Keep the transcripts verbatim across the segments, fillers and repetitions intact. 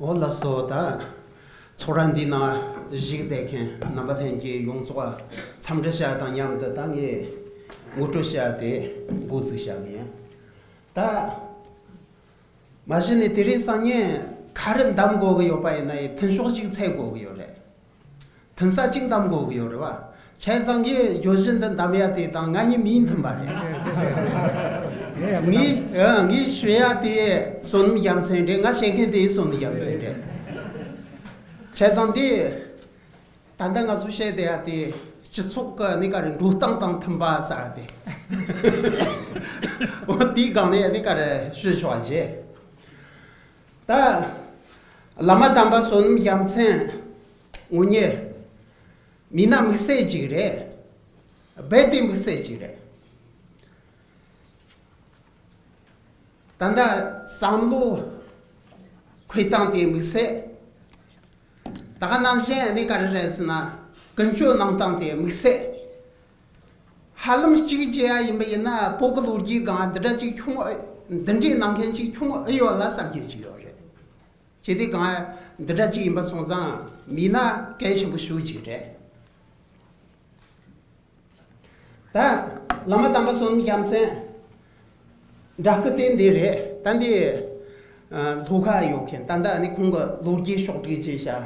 འོ་ལགས་སོ། ད་ཚོགས་ར་འདི་ན་བཞུགས་བསྡད་མཁན་རྣམ་པ་ལྷན་རྒྱས་ཡོངས་རྫོགས་འཚམས་འདྲི་ཞུ་ཡ་དང་མཉམ་དུ་ད་ངས་ངོ་སྤྲོད་ཞུ་ཡ་དེ་འགོ་འཛུགས་བྱ་གི་ཡིན། ད་མ་གཞི་ནས་དེ་རིང་སང་ཉིན་ག་རེ་འདེམས་དགོས་གི་ཡོད་པ་ཡིན་ན་ཡང་མཐུན་ཕྱོགས་གཅིག་འཚོལ་དགོས་གི་ཡོད་རེད། མཐུན་ས་གཅིག་འདེམས་དགོས་གི་ཡོད་རེད་བ། བྱས་ཙང་ངས་བརྗོད་གཞི་འདི་འདེམས་ཡ་དེ་དང་ང་གཉིས་མིང་མཐུན་པ་རེད། ངས་ཨ་ངས་ཞུ་ཡ་དེ་བསོད་ནམས་རྒྱལ་མཚན་རེད། ང་བཤད་མཁན་དེ་བསོད་ནམས་རྒྱལ་མཚན་རེད། བྱས་ཙང་དེ་ད་ལྟ་ང་ཚོ་བཤད་བསྡད་ཡ་དེ་སྤྱི་ཚོགས་ཀྱི་གནས་ག་རེ་འགྲོ་སྟངས་དང་མཐུན་པ་ཟེར་ཡ་དེ། འོ་དེའི་སྒང་ནས་གནས་ག་རེ་ཞུ་ཆོག་པ་བྱེད། ད་བླ་མ་དམ་པ་བསོད་ནམས་རྒྱལ་མཚན་དངོས་གནས་མིན་ན་དམིགས་བསལ་ཅིག་རེད། རྦད་དེ་དམིགས་བསལ་ཅིག་རེད། ད་ལྟ་བསམ་བློ་འཁོར་སྟངས་དེ་དམིགས་བསལ། ད་ག་ནང་བཞིན་ཨ་ནི་ག་རེ་རེད་ཟེར་ན་ཀུན་སྤྱོད་གནང་སྟངས་དེ་དམིགས་བསལ། ཧ་ལམ་གཅིག་བྱས་ཡ་ཡིན་པ་ཡིན་ན་བོད་ཀྱི་ལོ་རྒྱུས་སྒང་འདི་འདྲ་ཅིག་བྱུང་ཨེ། འདི་འདྲའི་གནང་མཁན་ཅིག་བྱུང་ཨེ་ཡོད་ལ་བསམ་གྱི་ཅིག་ཡོད་རེད། བྱས་དུས་སྒང་འདི་འདྲ་ཅིག་ཡིན་པ་སོང་ཙང་མིན་ན་གལ་ཆེན་པོ་ཞེ་པོ་ཅིག་རེད། ད་བླ་མ་དམ་པ་བསོད་ནམས་རྒྱལ་མཚན་འདྲ་སྐུ་དེ་འདི་རེད། ད་འདི་ཨ་ལྷོ་ཁ་ཡོད་མཁན་ད་ལྟ་ནི་ཁོང་གི་ལོ་རྒྱུས་ཕྱོགས་བསྒྲིགས་བྱས་བཞག་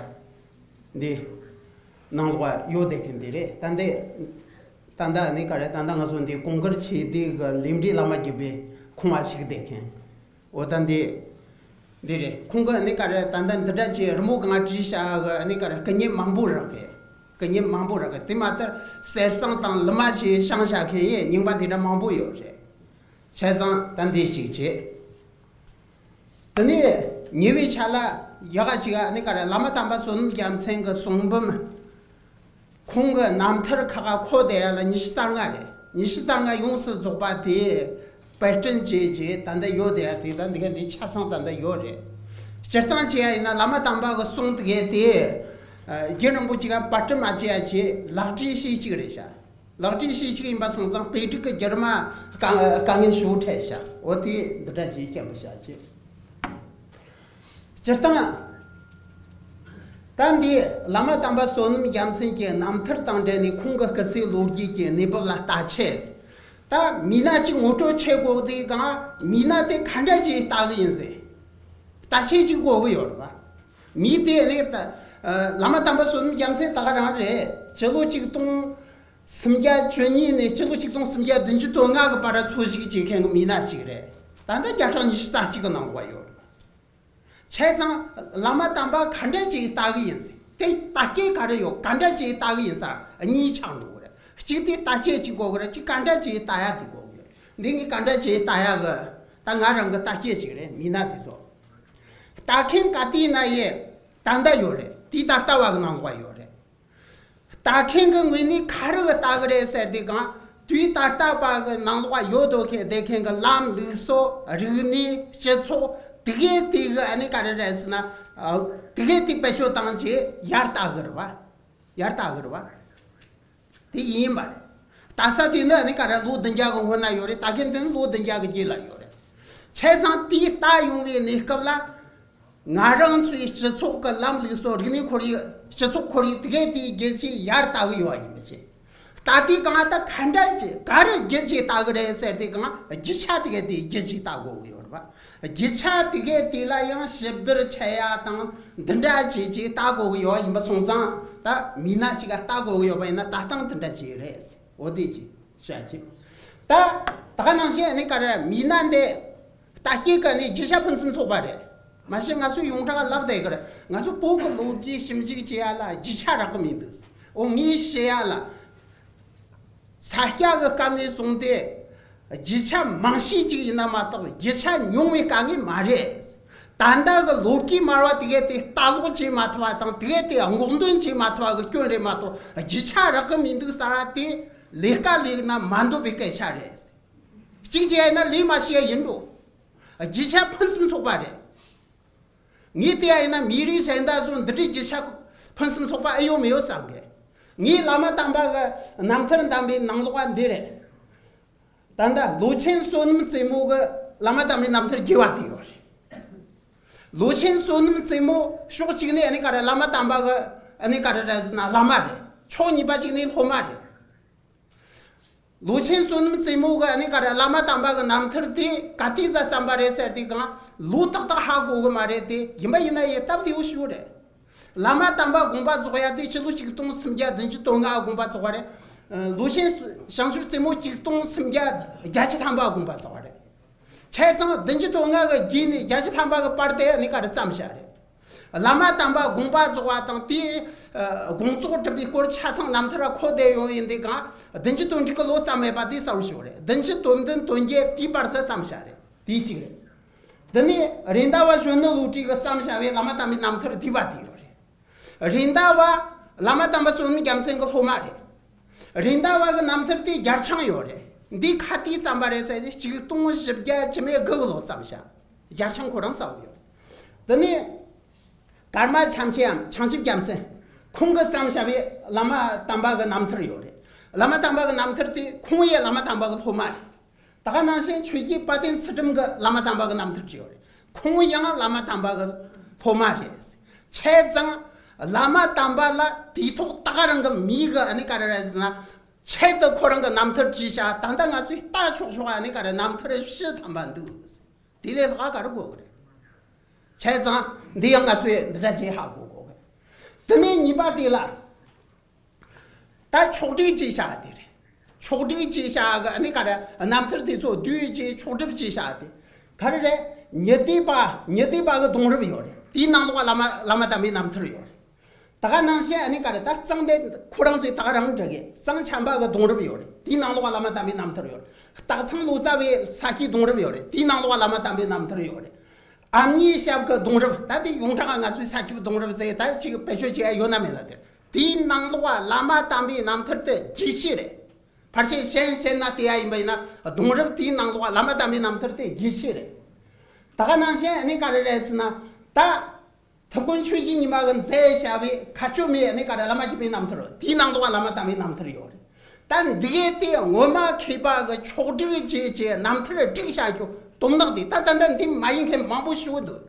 འདི་ནང་ལོགས་ཡོད་བསྡད་མཁན་འདི་རེད། ད་འདི་ད་ལྟ་ནི་ག་རེ་ད་ལྟ་ང་ཚོ་འདི་གོང་དཀར་ཆོས་སྡེ་གི་ལས་འབྲེལ་བླ་མ་དགེ་འཕེལ་ཁོང་བ་ཞུགས་བསྡད་མཁན། འོ་ད་འདི། འདི་རེད། ཁོང་གི་ཨ་ནི་ག་རེ་ད་ལྟ་འདི་འདྲ་ཅིག་རི་མོ་གང་བྲིས་བཞག་གི་ཨ་ནི་ག་རེ་སྐུ་བརྙན་མང་པོ་རག་གི་སྐུ་བརྙན་མང་པོ་རག་གི་དེ་མ་ལྟར་གསེར་ཟངས་དང་ལི་མ་ཅིག་བཤམས་བཞག་མཁན་ཡི་རྙིང་པ་དེ་འདྲ་མང་པོ་ཡོད་རེད། བྱས་ཙང་ད་འདི་ཞིག་བྱེད། དེ་ནས་ཉེ་བའི་ཆར་ལ་ཡག་ག་ཅིག་ཨ་ནི་ག་རེ་བླ་མ་དམ་པ་བསོད་ནམས་རྒྱལ་མཚན་གི་གསུང་འབུམ། ཁོང་གི་རྣམ་ཐར་ཁག་ཁ་འཁོད་བསྡད་ཡ་ལ་ཉི་ཤུ་རྩ་ལྔ་རེད། ཉི་ཤུ་རྩ་ལྔ་ཡོངས་སུ་རྫོགས་པ་དེ་པར་སྐྲུན་བྱས་རྗེས་ད་ལྟ་ཡོད་བསྡད་ཡ་དེ་ད་འདི་ག་འདི་ཆ་ཚང་ད་ལྟ་ཡོད་རེད། སྤྱིར་བཏང་བྱས་ཡ་ཡིན་ན་བླ་མ་དམ་པ་གི་གསུང་དེ་གས་དེ་རྒྱུན་རིང་པོ་ཅིག་ག་པར་སྐྲུན་མ་བྱས་ཡ་ཅིག་ལག་བྲིས་ཤིག་གཅིག་རེད་ཤག་ལག་བྲིས་ཤིག་གཅིག་ཡིན་པ་སོང་ཙང་དཔེ་སྒྲིག་གི་བསྒྱུར་མ་དཀའ་དཀའ་ངལ་ཞེ་པོ་འཕྲད་ཤག་འོ་དེ་འདི་འདྲ་ཅིག་མཁྱེན་པ་བྱ་ཅིག་སྤྱིར་བཏང་། ད་འདི་བླ་མ་དམ་པ་བསོད་ནམས་རྒྱལ་མཚན་གྱི་རྣམ་ཐར་དང་འབྲེལ་ནས་ཁོང་གི་སྐུ་ཚེའི་ལོ་རྒྱུས་ཀྱི་གནས་བབ་ལ་ལྟ་ཆེད། ད་མི་སྣ་གཅིག་ངོ་སྤྲོད་བྱེད་དགོས་དུས་སྒང་མི་སྣ་དེ་ག་འདྲ་ཅིག་ལྟ་གི་ཡིན་ཟེར། ལྟ་ཆེད་ཅིག་དགོས་གི་ཡོད་རེད་པ། མི་དེ་ནི་ད་བླ་མ་དམ་པ་བསོད་ནམས་རྒྱལ་མཚན་ད་ག་རང་རེད། སྤྱི་ལོ་ཆིག་སྟོང་སུམ་བརྒྱ་བཅུ་གཉིས་ནས་སྤྱི་ལོ་ཆིག་སྟོང་སུམ་བརྒྱ་བདུན་ཅུ་དོན་ལྔ་གི་བར་འཚོ་བཞུགས་བྱེད་མཁན་གྱི་མི་སྣ་ཅིག་རེད། ད་ལྟ་བརྒྱ་ཕྲག་ཉི་ཤུ་རྩ་གཅིག་གི་ནང་ལོགས་ཡོད་རེད། བྱས་ཙང་བླ་མ་དམ་པ་ག་འདྲ་ཅིག་ལྟ་གི་ཡིན་ཟེར་དེ་ལྟ་སྐྱེ་ག་རེ་ཡོད་ག་འདྲ་ཅིག་ལྟ་གི་ཡིན་ཟེར་གཉིས་ཆགས་འགྲོ་གི་རེད། གཅིག་དེ་ལྟ་སྐྱེ་ཅིག་དགོས་གི་རེད། གཅིག་ག་འདྲ་ཅིག་ལྟ་ཡ་དེ་དགོས་གི་རེད། འདི་ངས་ག་འདྲ་ཅིག་ལྟ་ཡ་གི་ད་ང་རང་གི་ལྟ་སྐྱེ་ཅིག་རེད། མི་སྣ་དེ་ཚོ་ལྟ་མཁན་ག་དུས་ན་ཡེ་ད་ལྟ་ཡོད་རེད། དེ་ད་ལྟ་བ་གི་ནང་ལོགས་ཡོད་རེད། ལྟ་མཁན་གྱི་ངོས་ནས་ག་རེ་གི་ལྟ་གི་རེད་ཟེར་དུས་གང་དུས་ད་ལྟ་བ་གི་ནང་ལོགས་ཡོད་དོ་ཁེ་བསྡད་མཁན་གྱི་ལམ་ལུགས་སྲོལ་རིག་གནས་སྤྱི་ཚོགས་དེ་གའི་དེ་གི་ཨ་ནི་ག་རེ་རེད་ཟེར་ན། ཨ་དེ་གའི་དེ་བེད་སྤྱོད་བཏང་བྱས་ཡར་ལྟ་གི་རེད་བ། ཡར་ལྟ་གི་རེད་བ། དེ་ཡིན་པ་རེད། ལྟ་ས་དེ་ནི་ཨ་ནི་ག་རེ་ལོ་བདུན་བརྒྱ་གི་སྔོན་ན་ཡོད་རེད། ལྟ་མཁན་དེ་ནི་ལོ་བདུན་བརྒྱ་གི་རྗེས་ལ་ཡོད་རེད། བྱས་ཙང་དེའི་ལྟ་ཡོང་བའི་གནས་སྐབས་ལ། ང་རང་ཚོའི་སྤྱི་ཚོགས་ཀྱི་ལམ་ལུགས་སྲོལ་རིག་གནས་ཁོར་ཡུག་སྤྱི་ཚོགས་ཁོར་ཡུག་དེ་གས་དེའི་རྒྱུ་ཆས་ཡར་ལྟ་གི་ཡོད་པ་ཡིན་པ་བྱས། ལྟ་དུས་གང་ལྟ་ག་འདྲ་ཅིག་ག་རེ་རྒྱུ་ཆས་ལྟ་གི་རེད་ཟེར་དུས་གང་རྒྱུ་ཆ་དེ་གས་དེའི་རྒྱུ་ཆས་ལྟ་དགོས་གི་ཡོད་རེད་པ། རྒྱུ་ཆ་དེ་གས་དེ་ལ་ཡང་ཞིབ་བསྡུར་བྱེད་ཡ་དང་འདི་འདྲ་ཅིག་ཅིག་ལྟ་དགོས་གི་ཡོད་ཡིན་པ་སོང་ཙང་ད་མི་སྣ་ཞིག་ལ་ལྟ་དགོས་གི་ཡོད་པ་ཡིན་ན་ལྟ་སྟངས་འདི་འདྲ་ཅིག་རེད། འོ་དེ་ཅིག་བཤད་ཅིག་ད་ད་ག་ནང་བཞིན་ནི་ག་རེ་མི་སྣ་འདི་ལྟ་སྐྱེ་ག་ནི་རྒྱུ་ཆ་ཕུན་སུམ་ཚོགས་པ་རེད། མ་གཞི་ང་ཚོས་ཡོངས་གྲགས་ལབ་བསྡད་གི་རེད། ང་ཚོ་བོད་ཀྱི་ལོ་རྒྱུས་ཞིབ་འཇུག་བྱེད་ཡ་ལ་རྒྱུ་ཆ་རག་གི་མི་འདུག་འོ་ངས་བཤད་ཡ་ལ། ས་སྐྱ་གི་སྐབས་ནས་བཟུང་སྟེ་རྒྱུ་ཆ་མང་ཤོས་ཅིག་ཡིན་ན་མ་གཏོགས་རྒྱུ་ཆ་ཉུང་བའི་དཀའ་ངལ་མ་རེད། ད་ལྟ་གི་ལོ་རྒྱུས་སྨྲ་བ་དེ་གས་དེ་ལྟ་ཀློག་བྱེད་མ་ཐུབ་པ་དང་དེ་གས་དེ་སྔོག་འདོན་བྱེད་མ་ཐུབ་པ་གི་སྐྱོན་རེད་མ་གཏོགས་རྒྱུ་ཆ་རག་གི་མི་འདུག་ཟེར་བ་དེ་ལས་ཀ་ལས་ན་མ་འདོད་པའི་སྐད་ཆ་རེད། གཅིག་བྱས་ཡིན་ན་ལས་མ་བྱས་ཡིན་འགྲོ། རྒྱུ་ཆ་ཕུན་སུམ་ཚོགས་པ་རེད། ངས་བལྟས་ཡ་ཡིན་ན་མི་རིགས་གཞན་དག་ཚོ་འདི་འདྲའི་རྒྱུ་ཆ་ཕུན་སུམ་ཚོགས་པ་ཨེ་ཡོད་མི་ཡོད་བསམ་གི། ངས་བླ་མ་དམ་པ་གི་རྣམ་ཐར་འདམ་པའི་ནང་ལོགས་པ་འདི་རེད། ད་ལྟ་ལོ་ཆེན་བསོད་ནམས་རྩེ་མོ་གི་བླ་མ་དམ་པའི་རྣམ་ཐར་རྒྱས་པ་དེ་ཡོད་རེད། ལོ་ཆེན་བསོད་ནམས་རྩེ་མོ་ཕྱོགས་གཅིག་ནས་ཨ་ནི་ག་རེ་བླ་མ་དམ་པ་གི་ཨ་ནི་ག་རེ་རེད་ཟེར་ན་བླ་མ་རེད། ཕྱོགས་གཉིས་པ་གཅིག་ནས་སློབ་མ་རེད། ལོ་ཆེན་བསོད་ནམས་རྩེ་མོ་གི་ཨ་ནི་ག་རེ་བླ་མ་དམ་པ་གི་རྣམ་ཐར་དེ་ག་དུས་ཙམ་བརྩམས་པ་རེད་ཟེར་དུས་གང་ལོ་ཏག་ཏག་ཧ་གོ་གི་མ་རེད་དེ། ཡིན་པ་ཡིན་ན་ཡི་སྟབས་བདེ་བོ་ཞིག་རེད། བླ་མ་དམ་པ་དགོངས་པ་རྫོགས་ཡ་དེ་ཕྱི་ལོ་ཆིག་སྟོང་སུམ་བརྒྱ་བདུན་ཅུ་དོན་ལྔ་དགོངས་པ་རྫོགས་པ་རེད། ལོ་ཆེན་བྱང་ཆུབ་རྩེ་མོ་ཆིག་སྟོང་སུམ་བརྒྱ་བརྒྱད་ཅུ་ཐམ་པ་དགོངས་པ་རྫོགས་པ་རེད། བྱས་ཙང་བདུན་ཅུ་དོན་ལྔ་གི་རྗེས་ནས་བརྒྱད་ཅུ་ཐམ་པ་གི་བར་དེ་ཨ་ནི་ག་རེ་བརྩམས་བཞག་རེད། བླ་མ་དམ་པ་དགོངས་པ་རྫོགས་པ་དང་དེའི་དགོངས་རྫོགས་སྒྲུབ་པའི་སྐོར་ཆ་ཚང་རྣམ་ཐར་འཁོད་བསྡད་ཡོད། ཡིན་དུས་གང་བདུན་ཅུ་དོན་དྲུག་གི་ལོ་བརྩམས་མེད་པ་དེ་གསལ་བོ་ཞིག་རེད། བདུན་ཅུ་དོན་བདུན་དོན་བརྒྱད་དེའི་བར་དུ་བརྩམས་བཞག་རེད། དེ་གཅིག་རེད། དེ་ནས་རེད་མདའ་བ་གཞོན་ནུ་བློ་གྲོས་ཀྱིས་བརྩམས་བཞག་པའི་བླ་མ་དམ་པའི་རྣམ་ཐར་བསྡུས་པ་དེ་ཡོད་རེད། རེད་མདའ་བ་བླ་མ་དམ་པ་བསོད་ནམས་རྒྱལ་མཚན་གྱི་སློབ་མ་རེད། རེད་མདའ་བ་གི་རྣམ་ཐར་དེ་རྒྱལ་ཆང་ཡོད་རེད། འདི་ག་དུས་བརྩམས་པ་རེད་ཟེར་ཏེ་ཆིག་སྟོང་བཞི་བརྒྱ་བཅུ་མེད་དགུ་གི་ལོ་བརྩམས་བཞག་རྒྱལ་ཆང་ཁོ་རང་གསལ་བོ་ཡོད་རེད། དེ་ནས་ཀརྨ་བྱམས་ཆེན་འམ་བྱང་ཆུབ་རྒྱལ་མཚན། ཁོང་གིས་བརྩམས་བཞག་པའི་བླ་མ་དམ་པ་གི་རྣམ་ཐར་ཡོད་རེད། བླ་མ་དམ་པ་གི་རྣམ་ཐར་དེ་ཁོང་ཡི་བླ་མ་དམ་པ་གི་སློབ་མ་རེད། ད་ག་ནང་བཞིན་ཆོས་རྒྱལ་དཔལ་ལྡན་ཚུལ་ཁྲིམས་ཀྱི་བླ་མ་དམ་པ་གི་རྣམ་ཐར་ཅིག་ཡོད་རེད། ཁོང་ཡང་བླ་མ་དམ་པ་གི་སློབ་མ་རེད། བྱས་ཙང་བླ་མ་དམ་པ་ལ་དུས་ཐོག་ད་ག་རང་གི་མི་གི་ཨ་ནི་ག་རེ་རེད་ཟེར་ན། ཆེད་དུ་ཁོ་རང་གི་རྣམ་ཐར་བྲིས་ཤག་ད་ལྟ་ང་ཚོས་ལྟ་ཆོག་ཆོག་ཨ་ནི་ག་རེ་རྣམ་ཐར་བཞི་ཐམ་པ་འདུག་དེ་ལས་ལྷག་ག་རེ་དགོས་གི་རེད། བྱས་ཙང་འདི་ཡང་ང་ཚོས་འདི་འདྲ་བྱས་ཧ་གོ་དགོས་གི། དེ་ནས་གཉིས་པ་དེ་ལ། ད་ཕྱོགས་བསྒྲིགས་ཅེས་བྱ་དེ་རེད། ཕྱོགས་བསྒྲིགས་ཅེས་བྱ་གི་ཨ་ནི་ག་རེ་རྣམ་ཐར་དེ་ཚོ་བསྡུས་ཅེས་ཕྱོགས་སྒྲིག་ཅེས་བྱ་དེ་ག་རེ་རེད། ཉི་ཟླའི་པ་ཉི་ཟླའི་པ་གི་གདུང་རབས་ཡོད་རེད། དེའི་ནང་ལོགས་བླ་མ་བླ་མ་དམ་པའི་རྣམ་ཐར་ཡོད་རེད། ད་ག་ནང་བཞིན་ཨ་ནི་ག་རེ་ད་གཙང་སྡེ་ཁོ་རང་ཚོས་ད་ག་རང་འབྲི་གི་གཙང་ཆམ་པ་གི་གདུང་རབས་ཡོད་རེད། དེའི་ནང་ལོགས་བླ་མ་དམ་པའི་རྣམ་ཐར་ཡོད་རེད། སྟག་ཚང་ལོ་ཙཱ་བའི་ས་སྐྱའི་གདུང་རབས་ཡོད་རེད། དེའི་ནང་ལོགས་བླ་མ་དམ་པའི་རྣམ་ཐར་ཡོད་རེད། ཨ་མྱེས་ཞབས་ཀྱི་གདུང་རབས་ད་དེ་ཡོངས་གྲགས་ང་ཚོའི་ས་སྐྱའི་གདུང་རབས་ཟེར་ད་ཅིག་བེད་སྤྱོད་བྱེད་ཡ་ཡོད་ན་མེད་ན་དེ་རེད། དེའི་ནང་ལོགས་བླ་མ་དམ་པའི་རྣམ་ཐར་དེ་རྒྱས་བཤད་རེད། ཕལ་ཆེར་གཞན་བཤད་ན་དེ་ཡ་ཡིན་པ་ཡིན་ན་གདུང་རབས་དེའི་ནང་ལོགས་བླ་མ་དམ་པའི་རྣམ་ཐར་དེ་རྒྱས་བཤད་རེད། ད་ག་ནང་བཞིན་ཨ་ནི་ག་རེ་རེད་ཟེར་ན། ད་ཐུབ་དཀོན་ཆོས་ཀྱི་ཉི་མ་གི་མཛད་བྱ་བའི་མཁའ་སྤྱོད་མའི་ཨ་ནི་ག་རེ་བླ་མ་བརྒྱུད་པའི་རྣམ་ཐར་དེའི་ནང་ལོགས་བླ་མ་དམ་པའི་རྣམ་ཐར་ཡོད་རེད། ད་འདི་གའི་དེ་ངོ་མ་མཁས་པ་གི་ཕྱོགས་བསྒྲིགས་བྱས་བྱས་རྣམ་ཐར་བསྒྲིགས་བྱ་རྒྱུ་དོན་དག་དེ་ད་ད་ད་འདི་མ་ཡིན་མཁན་མང་པོ་ཞིག་འདུག་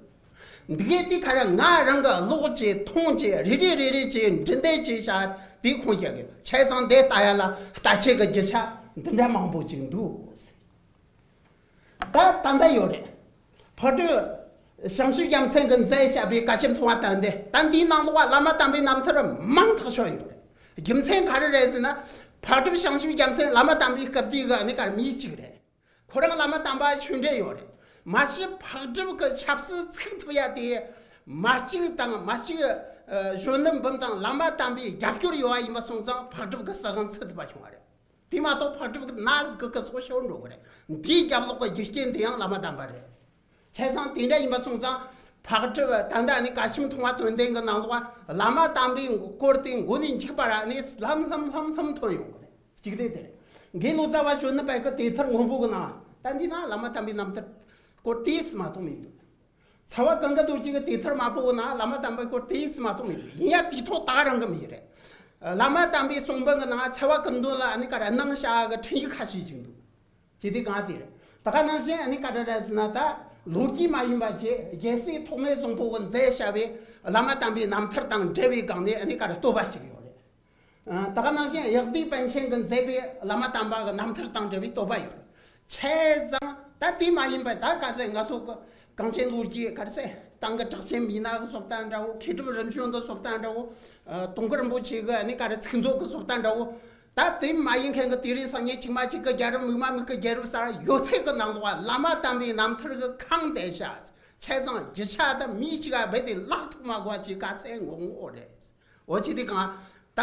འདི་གའི་དེ་ག་རེ་ང་རང་གི་ཀློག་བྱས་མཐོང་བྱས་རེ་རེ་རེ་རེ་བྱས་འབྲི་འདོད་བྱས་བྱ་དེ་ཁུངས་བཤད་གི། བྱས་ཙང་དེ་ལྟ་ཡ་ལ་ལྟ་བྱེད་ཀྱི་རྒྱུ་ཆ་འདི་འདྲ་མང་པོ་ཅིག་འདུག་ད་ད་ལྟ་ཡོད་རེད། ཕག་གྲུ་བྱང་ཆུབ་རྒྱལ་མཚན་གྱི་མཛད་བྱ་བའི་བཀའ་ཆེམས་མཐོང་བ་ལྟ་འདི་ད་འདིའི་ནང་ལོགས་བླ་མ་དམ་པའི་རྣམ་ཐར་མང་ཐག་ཆོད་ཡོད་རེད། རྒྱུ་མཚན་ག་རེ་རེད་ཟེར་ན། ཕག་གྲུ་བྱང་ཆུབ་རྒྱལ་མཚན་བླ་མ་དམ་པའི་སྐབས་དུས་ཀྱི་ཨ་ནི་གར་མི་གཅིག་རེད། ཁོ་རང་བླ་མ་དམ་པ་ཆོས་འབྲེལ་ཡོད་རེད། མ་གཞི་ཕག་གྲུ་གི་ཆབ་སྲིད་ཚུགས་ཐུབ་ཡ་དེ་མ་གཅིག་དང་མ་གཅིག་གཞོན་ནུ་འབུམ་དང་བླ་མ་དམ་པའི་རྒྱབ་སྐྱོར་ཡོད་བ་ཡིན་པ་སོང་ཙང་ཕག་གྲུ་གི་སྲིད་དབང་ཚུགས་ཐུབ་པ་བྱུང་བ་རེད། དེ་མ་གཏོགས་ཕག་གྲུ་གི་ན་ཟིག་གི་སོགས་ཤོར་འགྲོ་གི་རེད། འདིའི་རྒྱབ་ལོགས་ཀྱི་རྒྱུ་རྐྱེན་དེ་ཡང་བླ་མ་དམ་པ་རེད། བྱས་ཙང་དེ་འདྲ་ཡིན་པ་སོང་ཙང་ཕག་གྲུ་ད་ལྟ་ནི་བཀའ་ཆེམས་མཐོང་བ་དོན་ལྡན་གྱི་ནང་ལོགས་བླ་མ་དམ་པའི་སྐོར་དེ་མགོ་ནས་མཇུག་བར་ནས་ལྷམ་ལྷམ་ལྷམ་ལྷམ་ཐོན་ཡོང་གི་རེད། གཅིག་དེ་དེ་རེད། དགེ་ལོ་ཙཱ་བ་གཞོན་ནུ་དཔལ་གྱི་དེབ་ཐེར་སྔོན་པོ་གི་ནང་ད་འདི་ན་བླ་མ་དམ་པའི་རྣམ་ཐར་སྐོར་ཏོག་ཙམ་མ་གཏོགས་མི་འདུག་ཚ་བ་ཀུན་དགའ་རྡོ་རྗེ་གི་དེབ་ཐེར་དམར་པོ་གི་ནང་བླ་མ་དམ་པའི་སྐོར་ཏོག་ཙམ་མ་གཏོགས་མི་འདུག་ཡིན་ཡང་དེ་ཐོག་ད་ག་རང་གི་མི་རེད། བླ་མ་དམ་པའི་གསུང་འབུམ་གི་ནང་ཚ་བ་ཀུན་འདུས་ལ་ཨ་ནི་ག་རེ་གནང་བཞག་གི་འཕྲིན་ཡིག་ཁ་ཤས་ཅིག་འདུག་ཅི་སྟེ་གང་དེ་རེད། ད་ག་ནང་བཞིན་ཨ་ནི་ག་རེ་རེད་ཟེར་ན། ད་ལོ་རྒྱུས་མ་ཡིན་པ་བཅས་རྒྱལ་སྲས་ཐོགས་མེད་བཟང་པོ་གི་མཛད་བྱ་བའི་བླ་མ་དམ་པའི་རྣམ་ཐར་དང་འབྲེལ་བའི་སྒང་ནས་ཨ་ནི་ག་རེ་བསྟོད་པ་ཞིག་ཡོད་རེད། ཨ། ད་ག་ནང་བཞིན་གཡག་སྡེ་པཎ་ཆེན་གྱིས་མཛད་པའི་བླ་མ་དམ་པ་གི་རྣམ་ཐར་དང་འབྲེལ་བའི་བསྟོད་པ་ཡོད་རེད། བྱས་ཙང་ད་དེ་མ་ཡིན་པ་ད་ག་ཚད་ང་ཚོ་གི་གངས་ཅན་ལོ་རྒྱུས་ག་རེ་ཟེར། ཏང་གི་གྲགས་ཅན་མི་སྣ་གི་བསྟོད་པ་འདྲ་བོ། མཁས་གྲུབ་རིམ་བྱོན་གི་བསྟོད་པ་འདྲ་བོ། ཨ། དུང་དཀར་རིན་པོ་ཆེ་གི་ཨ་ནི་ག་རེ་ཚིག་མཛོད་གི་བསྟོད་པ་འདྲ་བོ། ད་དེ་མ་ཡིན་མཁན་གྱི་དེ་རིང་སང་ཉིན་ཅིག་མ་ཅིག་གི་རྒྱལ་རབས། མིག་མ་མིག་གི་རྒྱལ་རབས་ཟེར་ཡོད་ཚད་གི་ནང་ལོགས་བླ་མ་དམ་པའི་རྣམ་ཐར་གི་ཁུངས་དེ་བཤད། བྱས་ཙང་རྒྱུ་ཆ་ད་མི་གཅིག་ག་རྦད་དེ་བརླག་ཐུབ་མ་དགོས་པ་ཅིག་ག་ཚད་ངོ་མ་རེད། འོ་ཅི་དེ་གང་ད་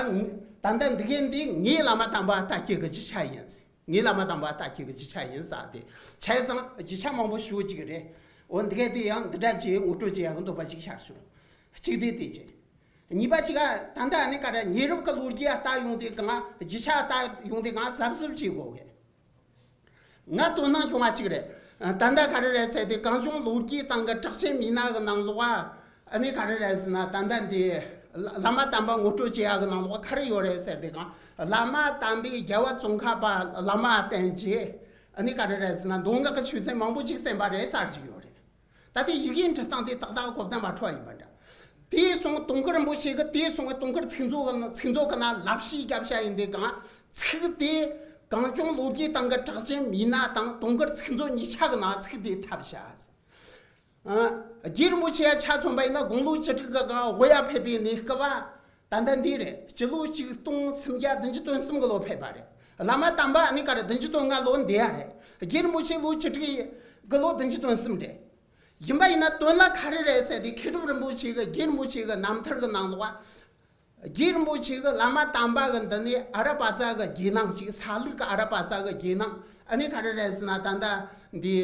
ད་ལྟ་འདི་གའི་འདི་ངའི་བླ་མ་དམ་པ་ལྟ་སྐྱེ་གི་རྒྱུ་ཆ་ཡིན། ངའི་བླ་མ་དམ་པ་ལྟ་སྐྱེ་གི་རྒྱུ་ཆ་ཡིན་ས་དེ། བྱས་ཙང་རྒྱུ་ཆ་མང་པོ་ཞེ་པོ་ཅིག་རེད། འོ་འདི་གའི་འདི་ཡང་འདི་འདྲ་ཅིག་ངོ་སྤྲོད་བྱེད་ཡག་གི་འདོད་པ་ཅིག་ཤར་བྱུང་། གཅིག་དེ་དེ་བྱས། གཉིས་པ་གཅིག་ག་ད་ལྟ་ཨ་ནི་ག་རེ་ཉེ་རབས་ཀྱི་ལོ་རྒྱུས་ལྟ་ཡོང་དུས་གང་། རྒྱུ་ཆ་ལྟ་ཡོང་དུས་གང་གཟབ་གཟབ་བྱེད་དགོས་གི། ང་དོ་སྣང་བྱུང་བ་གཅིག་རེད། ད་ལྟ་ག་རེ་རེད་ཟེར་དུས་གངས་ལྗོངས་ལོ་རྒྱུས་སྟེང་གི་གྲགས་ཅན་མི་སྣ་གི་ནང་ལོགས་ཨ་ནི་ག་རེ་རེད་ཟེར་ན། ད་ལྟ་འདི་བླ་མ་དམ་པ་ངོ་སྤྲོད་བྱེད་ཡག་གི་ནང་ལོགས་ག་རེ་ཡོད་རེད་ཟེར་དུས་གང་། བླ་མ་དམ་པས་རྒྱལ་བ་ཙོང་ཁ་པ་བླ་མ་བསྟེན་རྗེས་ཨ་ནི་ག་རེ་རེད་ཟེར་ན། མདོ་སྔགས་ཀྱི་ཆོས་ཚན་མང་པོ་ཅིག་གསན་པ་རེད་ཟེར་ཅིག་ཡོད་རེད། ད་དེ་ཡི་གེ་འབྲི་སྟངས་དེ་ཏག་ཏག་གོ་བརྡ་མ་འཕྲོད་ཡིན་པ་འདྲ། དེ་སོང་དུང་དཀར་རིན་པོ་ཆེ་གི་དེ་སོང་དུང་དཀར་ཚིག་མཛོད་གི་ཚིག་མཛོད་གི་ནང་ལབ་ཤེས་རྒྱབ་བྱ་ཡིན་དེ་གང་ཚིག་དེ་གངས་ལྗོངས་ལོ་རྒྱུས་སྟེང་གི་གྲགས་ཅན་མི་སྣ་དང་དུང་དཀར་ཚིག་མཛོད་གཉིས་ཆ་གི་ནང་ཚིག་དེ་ཐབས་བྱ། ཨ། རྒྱལ་རིན་པོ་ཆེ་ཡ་ཆ་མཚོན་པ་ཡིན་ན་དགུང་ལོ་བཅུ་དྲུག་གི་སྒང་དབུ་ཡ་ཕེབས་པའི་གནས་སྐབས་ད་ལྟ་འདི་རེད། སྤྱི་ལོ་ཆིག་སྟོང་སུམ་བརྒྱ་བདུན་ཅུ་དོན་གསུམ་གི་ལོ་ཕེབས་པ་རེད། བླ་མ་དམ་པ་ཨ་ནི་ག་རེ་བདུན་ཅུ་དོན་ལྔ་ལོ་འདི་ཡ་རེད། རྒྱལ་རིན་པོ་ཆེ་ལོ་བཅུ་དྲུག་གི་ལོ་བདུན་ཅུ་དོན་གསུམ་རེད། ཡིན་པ་ཡིན་ན་དོན་ལ་ག་རེ་རེད་ཟེར་ཏེ་མཁས་གྲུབ་རིན་པོ་ཆེ་གི་རྒྱལ་རིན་པོ་ཆེ་གི་རྣམ་ཐར་གི་ནང་ལོགས་རྒྱལ་རིན་པོ་ཆེ་གི་བླ་མ་དམ་པ་གི་འདི་ནས་ཨ་ར་པ་ཙ་གི་རྒྱལ་ནང་ཅིག་ས་ལུག་གི་ཨ་ར་པ་ཙ་གི་རྒྱལ་ནང་ཨ་ནི་ག་རེ་རེད་ཟེར་ན་ད་ལྟ་འདི་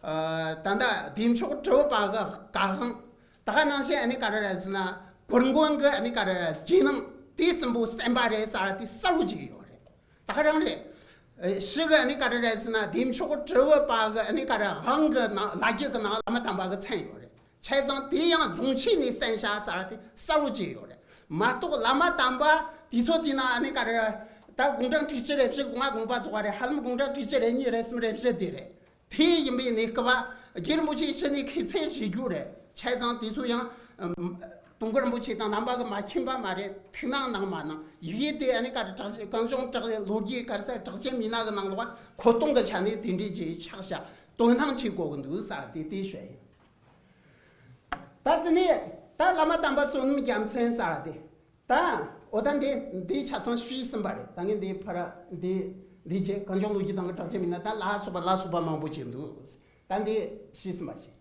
ཨ་ད་ལྟ་བདེ་མཆོག་གྲུབ་པ་གི་བཀའ་དབང་། ད་ག་ནང་བཞིན་ཨ་ནི་ག་རེ་རེད་ཟེར་ན་གུར་མགོན་གི་ཨ་ནི་ག་རེ་རེད་རྒྱལ་ནང་དེ་གསུམ་པོ་བསྟན་པ་རེད་ཟེར་དེ་གསལ་བོ་ཅིག་ཡོད་རེད། ད་ག་རང་རེད། ཨེ་ཕྱི་གི་ཨ་ནི་ག་རེ་རེད་ཟེར་ན་བདེ་མཆོག་གྲུབ་པ་གི་ཨ་ནི་ག་རེ་དབང་གི་ནང་ལ་རྒྱུ་གི་ནང་བླ་མ་དམ་པ་གི་མཚན་ཡོད་རེད། བྱས་ཙང་དེ་ཡང་རྫོང་ཆེན་ནས་གསན་བྱ་ཟེར་དེ་གསལ་བོ་ཅིག་ཡོད་རེད། མ་གཏོགས་བླ་མ་དམ་པ་དེ་ཚོ་དེ་ན་ཨ་ནི་ག་རེ་ད་དགུང་གྲངས་དྲུག་ཅུ་རེ་བཞི་དགུང་ང་དགོངས་པ་རྫོགས་པ་རེད། ཧ་ལམ་དགུང་གྲངས་དྲུག་ཅུ་རེ་གཉིས་རེ་གསུམ་རེ་བཞི་དེ་རེད། དེ་ཡིན་པའི་གནས་སྐབས་རྒྱལ་རིན་པོ་ཆེ་ཕྱི་ནས་ཁས་ཚད་བྱེད་རྒྱུ་རེད། བྱས་ཙང་དེ་ཚོ་ཡང་ཨམ་དུང་དཀར་རིན་པོ་ཆེ་དང་རྣམ་པ་གི་མ་མཁྱེན་པ་མ་རེད། ཐུགས་སྣང་གནང་མ་གནང་། ཡི་གེ་དེ་ཨ་ནི་ག་རེ་གྲགས་ཅན་གངས་ལྗོངས་གྲགས་ལོ་རྒྱུས་ག་རེ་ཟེར་གྲགས་ཅན་མི་སྣ་གི་ནང་ལོགས་མཁོ་གཏོང་གི་ཆ་ནས་དེ་འདྲས་ཀྱི་ཆགས་བྱ་དོ་སྣང་བྱེད་དགོས་ཀྱི་འདུག་ཟེར་དེ་དེ་ཞུ་ཡིན། ད་དེ་ནས་ད་བླ་མ་དམ་པ་བསོད་ནམས་རྒྱལ་མཚན་ཟེར་དེ། ད་འོ་ད་འདི་འདི་ཆ་ཚང་ཞུས་ཟིན་པ་རེད། ད་ངས་འདི་ཕར་འདི་འདི་རྗེས་གངས་ལྗོངས་ལོ་རྒྱུས་སྟེང་གི་གྲགས་ཅན་མི་སྣ་ད་ལ་སོགས་པ་ལ་སོགས་པ་མང་པོ་ཅིག་འདུག་ད་འདི་ཞུས་ཟིན་པ་ཞིག་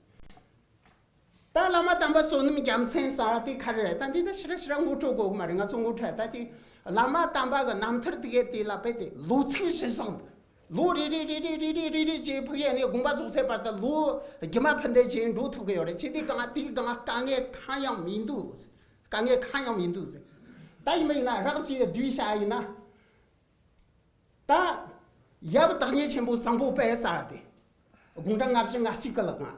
ད་བླ་མ་དམ་པ་བསོད་ནམས་རྒྱལ་མཚན་ཟེར་དེ་ག་རེ་རེད། ད་འདི་ད་ཕྱི་ར་ཕྱི་ར་ངོ་སྤྲོད་དགོས་གི་མ་རེད། ང་ཚོ་ངོ་སྤྲོད་ད་དེ་བླ་མ་དམ་པ་གི་རྣམ་ཐར་དེ་གའི་དེ་ལ་དཔེ་དེ་ལོ་ཚིགས་བཞི་བཟང་འདུག་ལོ་རེ་རེ་རེ་རེ་རེ་རེ་རེ་རེ་ཅེས་ཕུག་ཡས་ནས་དགོངས་པ་རྫོགས་ཚད་བར་དུ་ལོ་རྒྱུ་མ་ཕུ་འདེད་ཅེས་འགྲོ་ཐུབ་གི་ཡོད་རེད། ཅི་སྟེ་གང་དེའི་གང་དཀའ་ངལ་གང་ཡང་མི་འདུག་དཀའ་ངལ་གང་ཡང་མི་འདུག་ད་ཡིན་པ་ཡིན་ན་རག་ཅེས་བསྡུས་བྱ་ཡིན་ན། ད་ཡབ་བདག་ཉིད་ཆེན་པོ་བཟང་པོ་དཔལ་ཟེར་དེ། དགུང་གྲངས་ལྔ་བཅུ་ང་གཅིག་གི་ལག་ན།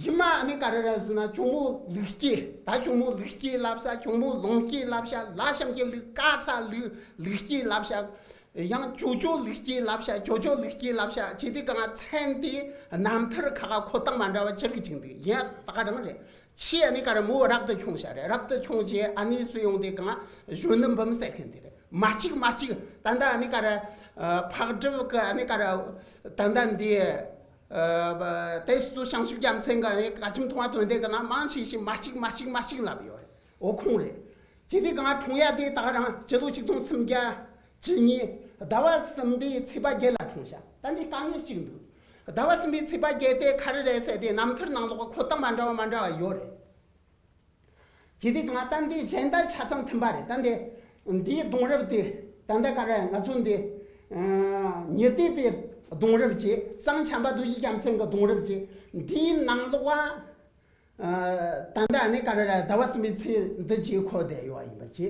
ཡུམ་མ་ནི་ག་རེ་རེད་ཟེར་ན་ཇོ་མོ་ལུགས་སྐྱེས། ད་ཇོ་མོ་ལུགས་སྐྱེས་ལབ་ས་ཇོ་མོ་ལོངས་སྐྱེས་ལབ་ཤག་ལ་ཤམ་གྱི་ལུགས་ཀ་ས་ལུགས་ལུགས་སྐྱེས་ལབ་ཤག་ཡང་ཇོ་ཇོ་ལུགས་སྐྱེས་ལབ་ཤག་ཇོ་ཇོ་ལུགས་སྐྱེས་ལབ་ཤག་ཅི་སྟེ་གང་མཚན་དེ་རྣམ་ཐར་ཁག་ཁ་ཁོ་ཏང་མ་འདྲ་བ་ཅི་རིགས་ཅིག་འདུག་ཡང་ད་ག་རང་རེད། ཆེ་ཨ་ནི་ག་རེ་མོ་རབ་ཏུ་བྱུང་ཤག་རེད། རབ་ཏུ་བྱུང་རྗེས་ཨ་ནི་སུ་ཡོང་དེ་གང་གཞོན་ནུ་འབུམ་ཟེར་མཁན་དེ་རེད། མ་གཅིག་མ་གཅིག་ད་ལྟ་ཨ་ནི་ག་རེ་ཨ་འཕགས་གྲུབ་ཀྱི་ཨ་ནི་ག་རེ་ད་ལྟ་འདི་ཨ་དེ་སུ་བྱང་ཆུབ་རྒྱལ་མཚན་གྱི་ཨ་ནི་བཀའ་ཁྱིམ་མཐོང་བ་དོན་ལྡན་གྱི་ནང་མང་ཆེ་ཞིག་མ་གཅིག་མ་གཅིག་མ་གཅིག་ལབ་ཡོད་རེད། འོ་ཁོང་རེད། ཅི་སྟེ་གང་འཁྲུངས་ཡ་དེ་ད་ག་རང་སྤྱི་ལོ་ཆིག་སྟོང་སུམ་བརྒྱ་བཅུ་གཉིས་ཟླ་བ་གསུམ་པའི་ཚེས་པ་བརྒྱད་ལ་འཁྲུངས་ཤག་ད་འདི་དཀའ་ངལ་གཅིག་འདུག་ཟླ་བ་གསུམ་པའི་ཚེས་པ་བརྒྱད་དེ་ག་རེ་རེད་ཟེར་དེ་རྣམ་ཐར་ནང་ལོགས་ཁོ་ཏང་མ་འདྲ་བ་མ་འདྲ་བ་ཡོད་རེད། ཇི་སྟེ་གང་ལྟར་འདི་གཞན་དག་ཆ་ཚང་མཐུན་པ་རེད། ད་འདི་འདིའི་གདུང་རབས་དེ་ད་ལྟ་ག་རེ་ང་ཚོ་འདི་ཨ་ཉི་ཟླའི་པའི་གདུང་རབས་ཀྱི་གཙང་བྱམས་པ་རྡོ་རྗེ་རྒྱལ་མཚན་གྱི་གདུང་རབས་ཀྱི་འདིའི་ནང་ལོགས་ཨ་ད་ལྟ་ནི་ག་རེ་རེད། ཟླ་བ་གསུམ་པའི་ཚེས་འདི་ཀྱི་འཁོར་བསྡད་ཡོད་ཡིན་པ་ཀྱི་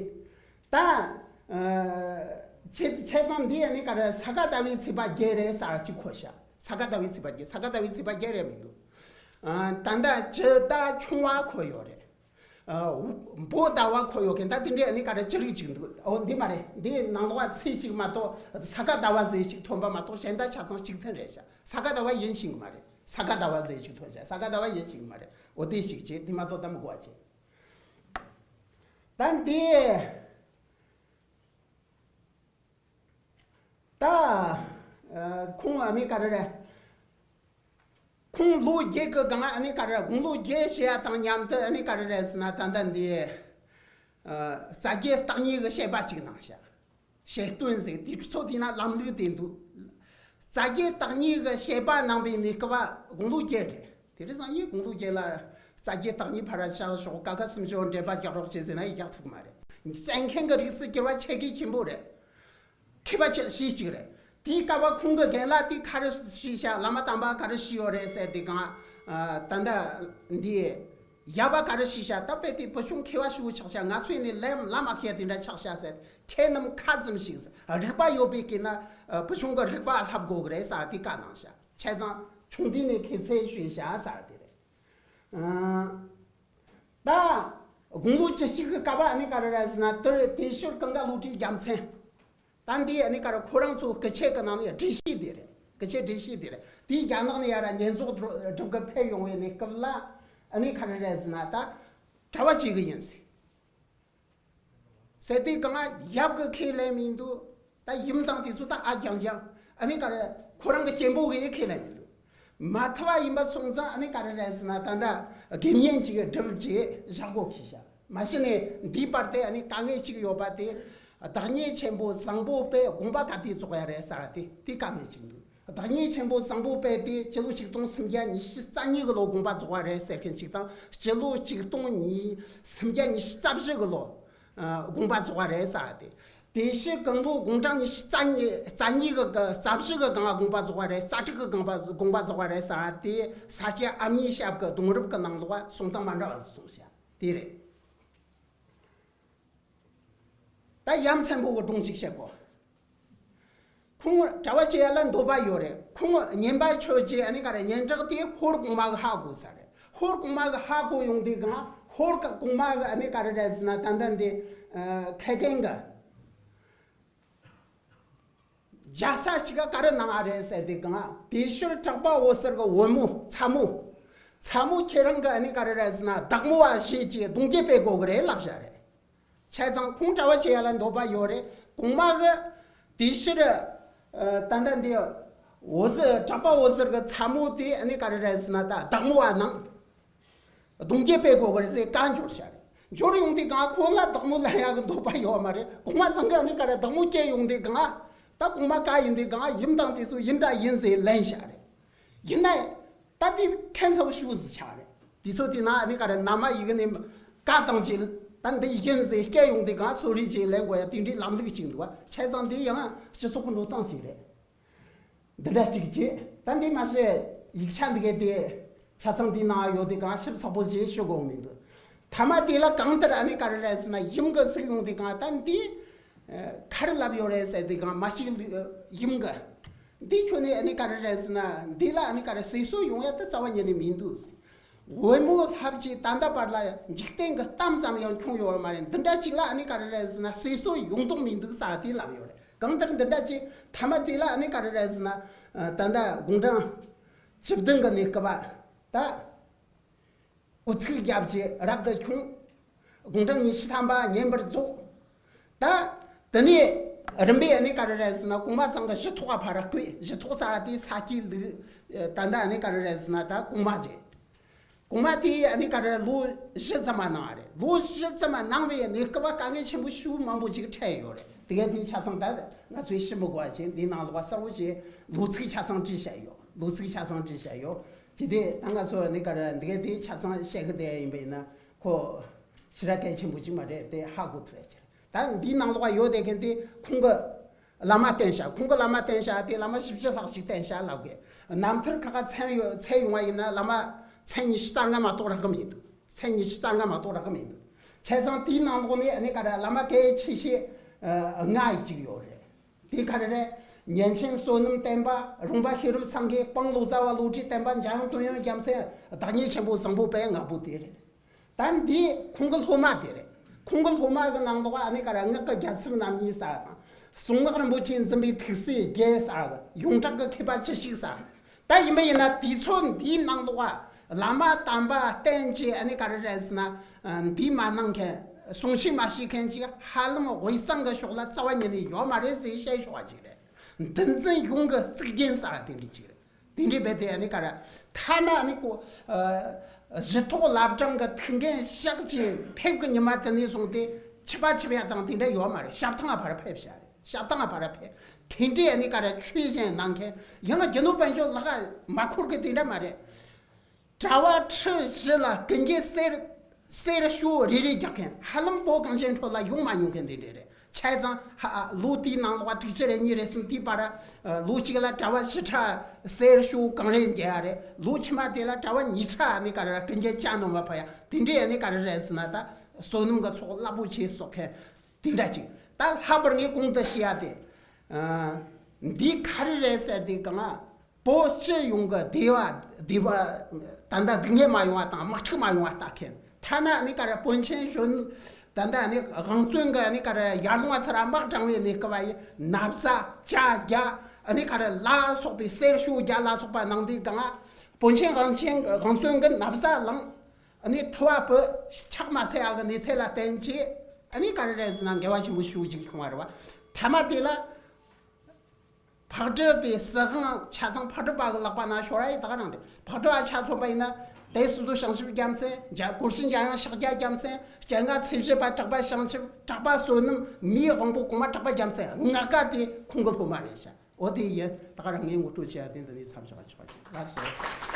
ད་ཨ་ཆེ་ཆེ་ཚང་འདི་ནི་ག་རེ་ས་ག་ཟླ་བའི་ཚེས་པ་བརྒྱད་རེད་ཟེར་གཅིག་འཁོར་ཤག་ས་ག་ཟླ་བའི་ཚེས་པ་བརྒྱད། ས་ག་ཟླ་བའི་ཚེས་པ་བརྒྱད་རེད་མི་འདུག་ཨ་ད་ལྟ་སྤྱི་ཟླ་ཆུང་བ་འཁོར་ཡོད་རེད། ཨ་འོ་འབོ་ཟླ་བ་འཁོར་ཡོད་མཁན་ད་དེ་འདྲའི་ཨ་ནི་ག་རེ་ཅི་རིགས་ཅིག་འདུག་འོ་འདི་མ་རེད། འདི་ནང་ལོགས་ཚེས་གཅིག་མ་གཏོགས་ས་ག་ཟླ་བ་ཟེར་ཅིག་ཐོན་པ་མ་གཏོགས་གཞན་དག་ཆ་ཚང་གཅིག་མཐུན་རེད་ཤག་ས་ག་ཟླ་བ་ཡིན་ཤེས་གི་མ་རེད། ས་ག་ཟླ་བ་ཟེར་ཅིག་ཐོན་ཤག་ས་ག་ཟླ་བ་ཡིན་ཤེས་གི་མ་རེད། འོ་དེ་ཞིག་བྱེད་དེ་མ་གཏོགས་ད་མི་གོ་བ་བྱེད། ད་འདི་ད་ཨ་ཁོང་ཨ་ནི་ག་རེ་རེད། ཁོང་ལོ་བརྒྱད་ཀྱི་སྒང་ཨ་ནི་ག་རེ་དགུང་ལོ་བརྒྱད་བྱེད་ཡ་དང་མཉམ་དུ་ཨ་ནི་ག་རེ་རེད་ཟེར་ན་ད་ལྟ་འདི་ཨ་རྩ་རྒྱུད་བརྟག་གཉིས་ཀྱི་བཤད་པ་ཅིག་གནང་ཤག་བཤད་སྟོན་ཟེར་དེ་ཚོ་དེ་ན་ལམ་ལུགས་དེ་འདུག་རྩ་རྒྱུད་བརྟག་གཉིས་ཀྱི་བཤད་པ་གནང་པའི་གནས་སྐབས་དགུང་ལོ་བརྒྱད་རེད། དེ་རིང་སང་ཉིན་དགུང་ལོ་བརྒྱད་ལ་རྩ་རྒྱུད་བརྟག་གཉིས་ཕར་བཞག་ཞོག་ཀ་ཁ་སུམ་ཅུ་འགྲེལ་པ་རྒྱག་རོགས་བྱེད་ཟེར་ན་ཡི་རྒྱག་ཐུབ་ཀྱི་མ་རེད། གསན་མཁན་གྱི་རིགས་སུ་གྱུར་པ་ཆེ་གེ་ཆེན་པོ་རེད། མཁས་པ་ཆེ་ཤོས་གཅིག་རེད། དེའི་སྐབས་ཁོང་གི་རྒན་ལགས་དེ་ག་རེ་ཞུས་ཤག་བླ་མ་དམ་པ་ག་རེ་ཞུས་ཡོད་རེད་ཟེར་དེ་གང་ཨ་ད་ལྟ་འདི་ཡབ་པ་ག་རེ་ཞུས་ཤག་ད་དཔེ་དེ་བུ་ཆུང་མཁས་པ་ཞུ་ཆགས་ཤག་ང་ཚོས་ནི་ལམ་ལ་མ་མཁས་དེ་འདྲ་ཆགས་ཤག་ཟེར། མཁས་རྣམས་ཁ་ཙམ་ཞིག་རིག་པ་ཡོད་པའི་སྐད་ན་བུ་ཆུང་གི་རིག་པ་ལྷབ་དགོས་གི་རེད་ཟེར་དེ་བཀའ་གནང་ཤག་བྱས་ཙང་ཆུང་དུས་ནས་མཁས་ཚད་ཞུས་ཤག་ཟེར་དེ་རེད། ཨ་ད་དགུང་ལོ་བཅུ་གཅིག་གི་སྐབས་ཨ་ནི་ག་རེ་རེད་ཟེར་ན་དེ་དེ་ཞོར་ཀུན་དགའ་བློ་གྲོས་རྒྱལ་མཚན། ད་འདི་ཨ་ནི་ག་རེ་ཁོ་རང་ཚོ་སྐུ་ཆས་ཀྱི་ནང་ནས་སྒྲིག་གཞི་དེ་རེད། སྐུ་ཆས་སྒྲིག་གཞི་དེ་རེད། དེའི་རྒྱ་ནག་ནས་ཡར་བསྙེན་རྫོགས་སྒྲུབ་གི་ཕེབས་ཡོང་བའི་གནས་སྐབས་ལ། ཨ་ནི་ག་རེ་རེད་ཟེར་ན་ད་གྲྭ་བ་བྱེད་གི་ཡིན་ཟེར། ཟེར་དུས་གང་ཡབ་ཀྱི་ཁས་ལེན་མི་འདུག་ད་ཡུམ་དང་དེ་ཚོ་ད་ཨ་རྐྱང་རྐྱང་། ཨ་ནི་ག་རེ་ཁོ་རང་གི་གཅེན་པོ་གིས་ཁས་ལེན་མི་འདུག་མ་ཐུབ་པ་ཡིན་པ་སོང་ཙང་ཨ་ནི་ག་རེ་རེད་ཟེར་ན་ད་ལྟ་དགེ་བསྙེན་ཅིག་སྒྲུབ་རྗེས་བཞག་གོ་ཁི་ཤ་མ་གཞི་ནས་འདིའི་བར་དེ་ཨ་ནི་དཀའ་ངལ་ཅིག་ཡོད་པ་དེ། བདག་ཉིད་ཆེན་པོ་བཟང་པོ་པས་དགོངས་པ་ག་དུས་རྫོགས་ཡ་རེད་ཟེར་བ་དེ་དེ་དཀའ་ངལ་ཅིག་འདུག་བདག་ཉིད་ཆེན་པོ་བཟང་པོ་དཔེ་དེ་སྤྱི་ལོ་ཆིག་སྟོང་སུམ་བརྒྱ་ཉི་ཤུ་རྩ་གཉིས་ཀྱི་ལོ་དགོངས་པ་རྫོགས་པ་རེད་ཟེར་མཁན་ཅིག་དང་། སྤྱི་ལོ་ཆིག་སྟོང་ཉིས་སུམ་བརྒྱ་ཉི་ཤུ་རྩ་བཞི་གི་ལོ་ཨ་དགོངས་པ་རྫོགས་པ་རེད་ཟེར་བ་དེ། དེ་ཕྱིར་གང་ལོ་དགུང་གྲངས་ཉི་ཤུ་རྩ་གཉིས་རྩ་གཉིས་ཀྱི་གི་རྩ་བཞི་གི་སྒང་དགོངས་པ་རྫོགས་པ་རེད། རྩ་དྲུག་གི་སྒང་པ་དགོངས་པ་རྫོགས་པ་རེད་ཟེར་བ་དེ་ས་སྐྱ་ཨ་མྱེས་ཞབས་ཀྱི་གདུང་རབས་ཀྱི་ནང་ལོགས་གསུང་སྟངས་མ་འདྲ་བ་ཟིག་གསུངས་ཤག་དེ་རེད། ད་ཡ་མཚན་པོ་གི་སྒྲུང་ཅིག་བཤད་གོ། ཁོང་གྲྭ་བ་བྱེད་ཡ་ལ་འདོད་པ་ཡོད་རེད། ཁོང་གཉན་པ་ཆོས་ཀྱི་ཨ་ནི་ག་རེ་སྙན་གྲགས་དེ་ཧོར་གོང་མ་གི་ཧ་གོ་ས་རེད། ཧོར་གོང་མ་གི་ཧ་གོ་ཡོང་དུས་གང་ཧོར་གོང་མ་གི་ཨ་ནི་ག་རེ་རེད་ཟེར་ན་ད་ལྟ་འདི་ཨ་ཁ་སྐད་གི་རྒྱལ་ས་ཅིག་ག་རེ་གནང་ཨ་རེད་ཟེར་དུས་གང་དེ་ཕྱིར་གྲགས་པ་འོད་ཟེར་གི་བུ་མོ་ཚ་མོ། ཚ་མོ་ཁྱེད་རང་གི་ཨ་ནི་ག་རེ་རེད་ཟེར་ན་བདག་མོ་བ་ཞེས་ཀྱི་གདུང་རྒྱུད་སྤེལ་དགོས་གི་རེད་ལབ་བཞག་རེད། བྱས་ཙང་ཁོང་གྲྭ་བ་བྱེད་ཡ་ལ་འདོད་པ་ཡོད་རེད། གོང་མ་གི་དེ་ཕྱིར་ཨ་ད་ལྟ་འདི་འོད་ཟེར་གྲགས་པ་འོད་ཟེར་གི་ཚ་མོ་དེ་ཨ་ནི་ག་རེ་རེད་ཟེར་ན་ད་བདག་མོ་བ་གནང་། གདུང་རྒྱུད་སྤེལ་དགོས་གི་རེད་ཟེར་བཀའ་འབྱོར་བྱ་རེད། འབྱོར་ཡོང་དུས་གང་ཁོ་ལ་བདག་མོ་ལེན་ཡག་གི་འདོད་པ་ཡོད་མ་རེད། གོང་མ་ཚང་གི་ཨ་ནི་ག་རེ་བདག་མོ་སྐྱེས་ཡོང་དུས་གང་ད་གོང་མ་བཀའ་ཡིན་དུས་གང་ཡུམ་དང་དེ་ཚོ་ཡིན་འདྲ་ཡིན་ཟེར་ལེན་བྱ་རེད། ཡིན་ནའི་ད་དེ་ཁྱད་མཚར་པོ་ཞེ་པོ་ཟིག་ཆགས་རེད། དེ་ཚོ་དེ་ན་ཨ་ནི་ག་རེ་ན་མ་ཡི་གེ་ནས་བཀའ་བཏང་རྗེས་ད་འདི་ཡིན་ཟེར་སྐྱེས་ཡོང་དུས་གང་གསོལ་རས་ཅིག་ལེན་དགོས་ཡ་དེ་འདྲའི་ལམ་ལུགས་ཅིག་འདུག་བ། བྱས་ཙང་དེ་ཡང་སྤྱི་ཚོགས་ཀྱི་འགྲོ་སྟངས་ཅིག་རེད། འདི་འདྲ་གཅིག་བྱས། ད་འདི་མ་ཟད་ཡིག་ཆ་འདི་གའི་དེ་ཆ་ཚང་འདི་ནང་ཡོད་དེ་གང་ཞིབ་ཚགས་པོ་ཞིག་ཞུ་དགོས་མི་འདུག་མཐའ་མ་དེ་ལ་གང་ལྟར་ཨ་ནི་ག་རེ་རེད་ཟེར་ན་ཡུམ་གི་གཟིགས་ཡོང་དེ་གང་ད་འདི་ཨ་ག་རེ་ལབ་ཡོད་རེད་ཟེར་དེ་གང་མ་གཅིག་ཡུམ་གི་འདི་ཁྱོད་ནི་ཨ་ནི་ག་རེ་རེད་ཟེར་ན་འདི་ལ་ཨ་ནི་ག་རེ་ཟེར་སྲོལ་ཡོང་ཡ་ད་རྩ་བ་ཉིད་ནས་མི་འདུག་ཟེར། བུ་མོ་ལྷ་བྱེད་ད་ལྟ་བར་ལ་འཇིག་རྟེན་གྱི་གཏམ་ཙམ་ཡང་འཁྱོངས་ཡོད་མ་རེད། འདི་འདྲ་ཅིག་ལ་ཨ་ནི་ག་རེ་རེད་ཟེར་ན་ཟེར་སྲོལ་ཡོང་མདོག་མི་འདུག་ཟེར་དེ་ལབ་ཡོད་རེད། གང་ལྟར་འདི་འདྲ་ཅིག་མཐའ་མ་དེ་ལ་ཨ་ནི་ག་རེ་རེད་ཟེར་ན་ད་ལྟ་དགུང་གྲངས་བཅུ་བདུན་གྱི་གནས་སྐབས་ད་སྐུ་ཚིགས་རྒྱབ་ཀྱི་རབ་ཏུ་ཁྱུང་། དགུང་གྲངས་ཉི་ཤུ་ཐམ་པ་བསྙེན་པར་རྫོགས། ད་དེ་ནས་རིམ་པས་ཨ་ནི་ག་རེ་རེད་ཟེར་ན་གོང་མ་ཚང་གི་གཞི་ཐོག་ག་ཕར་བསྐོས། གཞི་ཐོག་ཟེར་དེ་ས་སྐྱའི་ལུགས་ད་ལྟ་ཨ་ནི་ག་རེ་རེད་ཟེར་ན་ད་གོང་མ་རེད། གོང་མ་དེ་ཨ་ནི་ག་རེ་ལོ་བཞི་ཙམ་མ་གནང་བ་རེད། ལོ་བཞི་ཙམ་མ་གནང་བའི་གནས་སྐབས་དཀའ་ངལ་ཆེན་པོ་ཞེ་པོ་མང་པོ་ཅིག་འཕྲད་ཡོད་རེད། དེ་ག་དེ་ཆ་ཚང་ད་ང་ཚོས་ཞུ་མི་དགོས་པ་བྱས། འདིའི་ནང་ལོགས་གསལ་བོ་བྱས་ལོ་ཚིགས་ཆ་ཚང་བྲིས་བཞག་ཡོད། ལོ་ཚིགས་ཆ་ཚང་བྲིས་བཞག་ཡོད། ཅི་སྟེ་ད་ང་ཚོ་ཨ་ནི་ག་རེ་འདི་ག་དེ་ཆ་ཚང་བཤད་གི་བསྡད་ཡིན་པ་ཡིན་ན་ཁོ་ཞེ་དྲག་གལ་ཆེན་པོ་ཅིག་མ་རེད་དེ་ཧ་གོ་ཐུབ་ཡ་ཅིག་རེད། ད་འདིའི་ནང་ལོགས་ཡོད་བསྡད་མཁན་དེ་ཁོང་གི་བླ་མ་བསྟེན་བྱ། ཁོང་གི་བླ་མ་བསྟེན་བྱ་དེ་བླ་མ་བཞི་བཅུ་ལྷག་ཞིག་བསྟེན་བྱ་ལབ་གི། རྣམ་ཐར་ཁག་ཁ་མཚན་ཡོད་མཚན་ཡོང་བ་ཡིན་ན་བླ་མ་མཚན་ཉི་ཤུ་རྩ་ལྔ་མ་གཏོགས་རག་གི་མི་འདུག་མཚན་ཉི་ཤུ་རྩ་ལྔ་མ་གཏོགས་རག་གི་མི་འདུག་བྱས་ཙང་དེའི་ནང་ལོགས་ནས་ཨ་ནི་ག་རེ་བླ་མ་གལ་ཆེ་ཤོས་ཨ་ལྔ་ཡི་གཅིག་ཡོད་རེད། དེ་ག་རེ་རེད། ཉན་ཆེན་བསོད་ནམས་བསྟན་པ། རོང་པ་ཤེས་རབ་སངས་རྒྱས། སྤང་བློ་བཟའ་བ་བློ་གྲོས་བསྟན་པ། འཇམ་དབྱངས་དོན་ཡོད་རྒྱལ་མཚན། བདག་ཉིད་ཆེན་པོ་བཟང་པོ་དཔལ་ལྔ་པོ་དེ་རེད། ད་འདི་ཁོང་གི་སློབ་མ་དེ་རེད། ཁོང་གི་སློབ་མ་གི་ནང་ལོགས་ཨ་ནི་ག་རེ་སྔགས་ཀྱི་རྒྱལ་ཚབ་རྣམ་གཉིས་ཟེར་དང་། གསུང་ངག་རིན་པོ་ཆེ་འཛིན་པའི་ཐུགས་སྲས་བརྒྱད་ཟེར་གི་ཡོངས་གྲགས་ཀྱི་མཁས་པ་བཅུ་གཅིག་ཟེར། ད་ཡིན་པ་ཡིན་ན་དུས་ཚོད་འདིའི་ནང་ལོགས་བླ་མ་དམ་པ་བསྟེན་བྱས་ཨ་ནི་ག་རེ་རེད་ཟེར་ན། འདི་མ་གནང་མཁན་གསུང་ཆོས་མ་ཤེས་མཁན་ཅིག་ཧ་ལམ་དབུས་གཙང་གི་ཕྱོགས་ལ་རྩ་བ་ཉིད་ནས་ཡོད་མ་རེད་ཟེར་བཤད་ཆོག་པ་ཅིག་རེད། འདུལ་འཛིན་ཡོངས་ཀྱི་གཙུག་རྒྱན་ཟེར་དེ་འདྲ་ཅིག་རེད། དེ་འདྲའི་རྦད་དེ་ཨ་ནི་ག་རེ། ཐ་ན་ཨ་ནི་ཀོ། གཞི་ཐོག་བླ་བྲང་གི་ཐུགས་འགན་བཞག་ཅིང་ཕེབས་ཀྱི་ཉི་མ་དེ་ནས་བཟུང་སྟེ་ཆིབས་པ་ཆིབས་ཡ་དང་དེ་འདྲ་ཡོད་མ་རེད། ཞབས་ཐང་ང་ཕར་ཕེབས་བྱ་རེད། ཞབས་ཐང་ང་ཕར་ཕེབས། དེ་འདྲའི་ཨ་ནི་ག་རེ་ཆོས་གཞན་གནང་མཁན་ཡང་རྒྱུ་ནོར་དཔལ་འབྱོར་ལག་མ་འཁོར་གི་དེ་འདྲ་མ་རེད། གྲྭ་བ་ཁྲི་བཞི་ལ་གན་རྒྱ་གསེར་གསེར་ཞོ་རེ་རེ་རྒྱག་མཁན་ཧ་ལམ་བོད་གངས་ཅན་ཁྲོད་ལ་ཡོང་མ་མྱོང་མཁན་དེ་འདྲ་རེད། བྱས་ཙང་ཧ་ལོ་དེའི་ནང་ལོགས་དྲུག་ཅུ་རེ་གཉིས་རེ་གསུམ་དེའི་བར་ལོ་གཅིག་ལ་གྲྭ་བ་བཞི་ཕྲག་གསེར་ཞོ་གང་རེ་འགྱེལ་ཡ་རེད། ལོ་ཕྱི་མ་དེ་ལ་གྲྭ་བ་ཉིས་ཕྲག་ནི་ག་རེ་གན་རྒྱ་བཅའ་ནོ་མ་ཕ་ཡ་དེ་འདྲའི་ཡ་ནི་ག་རེ་རེད་ཟེར་ན་ད་བསོད་ནམས་ཀྱི་ཚོགས་རླབས་པོ་ཆེ་གསོག་མཁན་དེ་འདྲ་ཅིག་ད་ལྷག་པར་ངས་གོང་དུ་བཤད་ཡ་དེ་འདི་ག་རེ་རེད་ཟེར་དུས་གང་ང་། བོད་སྤྱི་ཡོངས་ཀྱི་སྡེ་བ་སྡེ་བ་ད་ལྟ་སྡུག་བསྔལ་མ་ཡོང་བ་དང་དམག་འཁྲུག་མ་ཡོང་བ་ལྟ་མཁན། ཐ་ན་ནི་ག་རེ་པཎ་ཆེན་གཞོན་ད་ལྟ་ནི་དབང་བཙོན་གྱི་ནི་ག་རེ་ཡར་ལུང་བ་ཚུར་དམག་དྲངས་པའི་ནི་སྐབས་ཡི་ན་བཟའ་ཇ་རྒྱ་ནི་ག་རེ་ལ་སོགས་པའི་གསེར་ཞོ་རྒྱ་ལ་སོགས་པ་གནང་དུས་གང་ང་། པཎ་ཆེན་དབང་ཆེན་དབང་བཙོན་གྱི་ན་བཟའ་བླངས། ཨ་ནི་ཐུ་བ་བུ་ཆགས་མ་ཚད་ཨ་གི་གནས་ཚད་ལ་བརྟེན་བྱས། ཨ་ནི་ག་རེ་རེད་ཟེར་ན་འགལ་བ་ཆེན་པོ་ཞེ་པོ་ཅིག་བྱུང་བ་རེད་བ། མཐའ་མ་དེ་ལ་ཕག་གྲུ་པའི་སྲིད་དབང་ཆ་ཚང་ཕག་གྲུ་པ་གི་ལག་པ་ན་ཤོར་ར་ཡི་ད་ག་རང་རེད། ཕག་གྲུ་པ་ཆ་མཚོན་པ་ཡིན་ན་དེ་སུ་དུ་བྱང་ཆུབ་རྒྱལ་མཚན། རྒྱ་གོ་སྲིད་འཇམ་དབྱངས་ཕྱག་རྒྱ་རྒྱལ་མཚན། སྤྱན་སྔ་ཚེ་བཞི་པ་གྲགས་པ་བྱང་ཆུབ། གྲགས་པ་བསོད་ནམས། མིའི་དབང་པོ་གོང་མ་གྲགས་པ་རྒྱལ་མཚན། ལྔ་ཀ་དེ་ཁོང་གི་སློབ་མ་རེད་ཤག་འོ་དེ་ཡིན། ད་ག་རང་ངས་ངོ་སྤྲོད་བྱས་ཡ་དེ་འདི་ནས་མཚམས་བཞག་ཆོག་པ་ཅིག་ལགས་སོ།